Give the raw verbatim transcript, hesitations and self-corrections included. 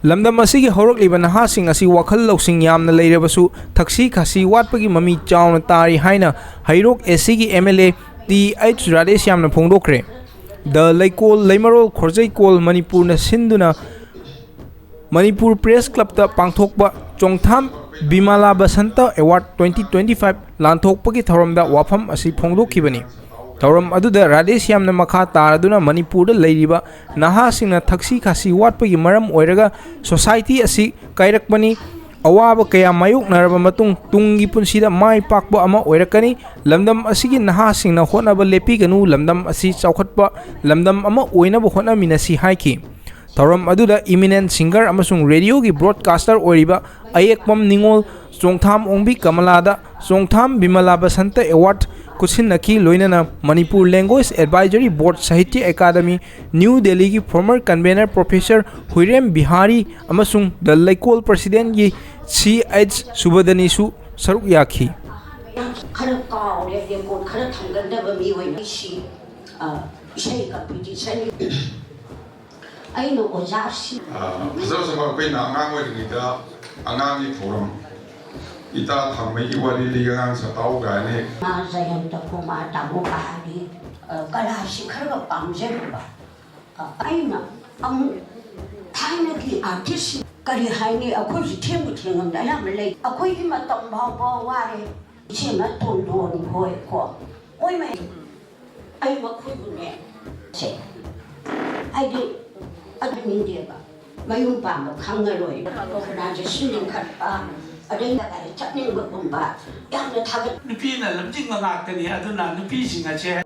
ꯂꯝꯗꯝ ꯑꯁꯤꯒꯤ ꯍꯧꯔꯛꯂꯤꯕ ꯅꯍꯥꯁꯤꯡ ꯑꯁꯤ ꯋꯥꯈꯜ ꯂꯧꯁꯤꯡ ꯌꯥꯝꯅ ꯂꯩꯔꯕꯁꯨ ꯊꯛꯁꯤ ꯈꯥꯁꯤ ꯋꯥꯠꯄꯒꯤ ꯃꯃꯤ ꯆꯥꯎꯅ ꯇꯥꯔꯤ ꯍꯥꯏꯅ ꯍꯩꯔꯣꯛ ꯑꯦ ꯁꯤꯒꯤ M L A T H ꯔꯥꯙꯦꯁ꯭ꯌꯥꯝꯅ ꯐꯣꯡꯗꯣꯛꯈ꯭ꯔꯦ꯫ ꯗ ꯂꯩꯀꯣꯜ ꯂꯩꯃꯔꯣꯜ ꯈꯣꯔꯖꯩꯀꯣꯜ ꯃꯅꯤꯄꯨꯔꯅ ꯁꯤꯟꯗꯨꯅ ꯃꯅꯤꯄꯨꯔ ꯄ꯭ꯔꯦꯁ ꯀ꯭ꯂꯕꯇ ꯄꯥꯡꯊꯣꯛꯄ Chongtham Bimala Basanta award twenty twenty five ꯂꯥꯟꯊꯣꯛꯄꯒꯤ ꯊꯧꯔꯝꯗ ꯋꯥꯐꯝ ꯑꯁꯤ ꯐꯣꯡꯗꯣꯛꯈꯤꯕꯅꯤ꯫ ꯊꯧꯔꯝ ꯑꯗꯨꯗ ꯔꯥꯙꯦꯁ꯭ꯌꯥꯝꯅ ꯃꯈꯥ ꯇꯥꯔꯗꯨꯅ ꯃꯅꯤꯄꯨꯔꯗ ꯂꯩꯔꯤꯕ ꯅꯍꯥꯁꯤꯡꯅ ꯊꯛꯁꯤ ꯈꯥꯁꯤ ꯋꯥꯠꯄꯒꯤ ꯃꯔꯝ ꯑꯣꯏꯔꯒ ꯁꯣꯁꯥꯏꯇꯤ ꯑꯁꯤ ꯀꯥꯏꯔꯛꯄꯅꯤ꯫ ꯑꯋꯥꯕ ꯀꯌꯥ ꯃꯥꯌꯣꯛꯅꯔꯕ ꯃꯇꯨꯡ ꯇꯨꯡꯒꯤ ꯄꯨꯟꯁꯤꯗ ꯃꯥꯏ ꯄꯥꯛꯄ ꯑꯃ ꯑꯣꯏꯔꯛꯀꯅꯤ꯫ ꯂꯝꯗꯝ ꯑꯁꯤꯒꯤ ꯅꯍꯥꯁꯤꯡꯅ ꯍꯣꯠꯅꯕ ꯂꯦꯞꯄꯤꯒꯅꯨ, ꯂꯝꯗꯝ ꯑꯁꯤ ꯆꯥꯎꯈꯠꯄ ꯂꯝꯗꯝ ꯑꯃ ꯑꯣꯏꯅꯕ ꯍꯣꯠꯅꯃꯤꯟꯅꯁꯤ ꯍꯥꯏꯈꯤ꯫ ꯊꯧꯔꯝ ꯑꯗꯨꯗ ꯏꯃꯤꯅꯦꯟ ꯁꯤꯡꯒꯔ ꯑꯃꯁꯨꯡ ꯔꯦꯗꯤꯑꯣꯒꯤ ꯕ꯭ꯔꯣꯗꯀꯥꯁꯇꯔ ꯑꯣꯏꯔꯤꯕ ꯑꯌꯦꯛꯄꯝ ꯅꯤꯉꯣꯜ, ꯆꯣꯡꯊꯥꯝ ꯑꯣꯡꯕꯤ ꯀꯃꯂꯥꯗ ꯆꯣꯡꯊꯥꯝ ꯕꯤꯃꯂꯥ ꯕꯁꯟꯇ ꯑꯦꯋꯥꯔꯗ ꯈꯨꯠꯁꯤꯟꯅꯈꯤ, ꯂꯣꯏꯅꯅ ꯃꯅꯤꯄꯨꯔ ꯂꯦꯡꯒ꯭ꯋꯦꯖ ꯑꯦꯗꯚꯥꯏꯖꯔꯤ ꯕꯣꯔꯗ, ꯁꯥꯍꯤꯇ꯭ꯌ ꯑꯦꯀꯥꯗꯃꯤ, ꯅ꯭ꯌꯨ ꯗꯦꯜꯂꯤꯒꯤ ꯐꯣꯔꯃꯔ ꯀꯟꯚꯦꯅꯔ ꯄ꯭ꯔꯣꯐꯦꯁꯔ ꯍꯨꯏꯔꯦꯝ ꯕꯤꯍꯥꯔꯤ ꯑꯃꯁꯨꯡ ꯗ ꯂꯩꯀꯣꯜ ꯄ꯭ꯔꯁꯤꯗꯦꯟꯒꯤ ꯁꯤ ꯑꯩꯆ ꯁꯨꯕꯗꯅꯤꯁꯨ ꯁꯔꯨꯛ ꯌꯥꯈꯤ꯫ ꯈꯔ ꯀꯥꯎꯔꯦ, ꯔꯦꯀꯣꯔꯗ ꯈꯔ ꯊꯝꯒꯗꯕ ꯃꯤ ꯑꯣꯏꯅ ꯑꯩꯁꯤ, ꯑ, ꯏꯁꯩ ꯀꯝꯄꯤꯇꯤꯁꯟ ꯑꯩꯅ ꯑꯣꯖꯥꯁꯤ꯫ ꯑ, ꯐꯖ ꯐꯖꯕ ꯑꯩꯈꯣꯏꯅ ꯑꯉꯥꯡ ꯑꯣꯏꯔꯤꯉꯩꯗ ꯑꯉꯥꯡꯒꯤ ꯊꯧꯔꯝ, ꯏꯇꯥ ꯊꯥꯡꯃꯩꯒꯤ ꯋꯥꯔꯤ ꯂꯤ, ꯑꯉꯥꯡ ꯁꯛꯇꯥꯎ ꯀꯥꯏꯅ ꯍꯦꯛ꯫ ꯃꯥ ꯖꯌꯟꯇ ꯀꯨꯃꯥꯔ, ꯇꯥꯃꯣ ꯕꯍꯥꯔꯤ, ꯑ, ꯀꯂꯥꯁꯤ ꯈꯔꯒ ꯄꯥꯝꯖꯔꯨꯕ꯫ ꯑ, ꯑꯩꯅ ꯑꯃꯨꯛ ꯊꯥꯏꯅꯒꯤ ꯑꯥꯔꯇꯤꯁ ꯀꯔꯤ ꯍꯥꯏꯅꯤ, ꯑꯩꯈꯣꯏꯁꯨ ꯊꯦꯡꯕꯨ ꯊꯦꯡꯉꯝꯗ ꯑꯌꯥꯝꯕ ꯂꯩ꯫ ꯑꯩꯈꯣꯏꯒꯤ ꯃꯇꯝ ꯐꯥꯎꯕ ꯋꯥꯔꯦ꯫ ꯏꯆꯦꯃ ꯇꯣꯟꯗꯣꯟ ꯍꯣꯏ ꯀꯣ, ꯃꯣꯏ ꯃꯌꯥꯝ ꯑꯩ ꯃꯈꯣꯏꯕꯨꯅꯦ, ꯁꯦ, ꯍꯥꯏꯗꯤ, ꯑꯗꯨ ꯅꯤꯡꯗꯦꯕ꯫ ꯃꯌꯨꯝ ꯄꯥꯟꯕ ꯈꯪꯉꯔꯣꯏ꯫ ꯑꯣꯔꯒꯅꯥꯏꯖꯦꯁꯟ ꯂꯤꯡꯈꯠꯄ, ꯑꯗꯩ ꯀꯗꯥꯏ ꯆꯠꯅꯤꯡꯕꯒꯨꯝꯕ, ꯌꯥꯝꯅ ꯊꯥꯒꯠ- ꯅꯨꯄꯤꯅ ꯂꯝꯖꯤꯡꯕ ꯉꯥꯛꯇꯅꯤ꯫ ꯑꯗꯨꯅ ꯅꯨꯄꯤꯁꯤꯡ ꯑꯁꯦ